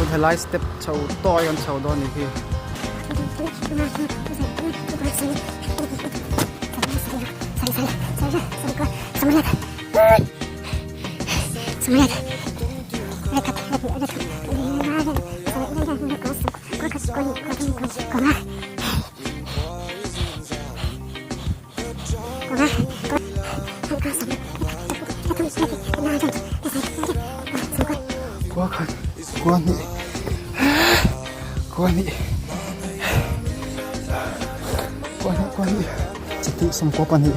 Chuan helai step chho tawi an chho dawn a nih hi. Khua khat khua hnih khua hnih khua hnih khua hnih chutih sawmkua pahnih.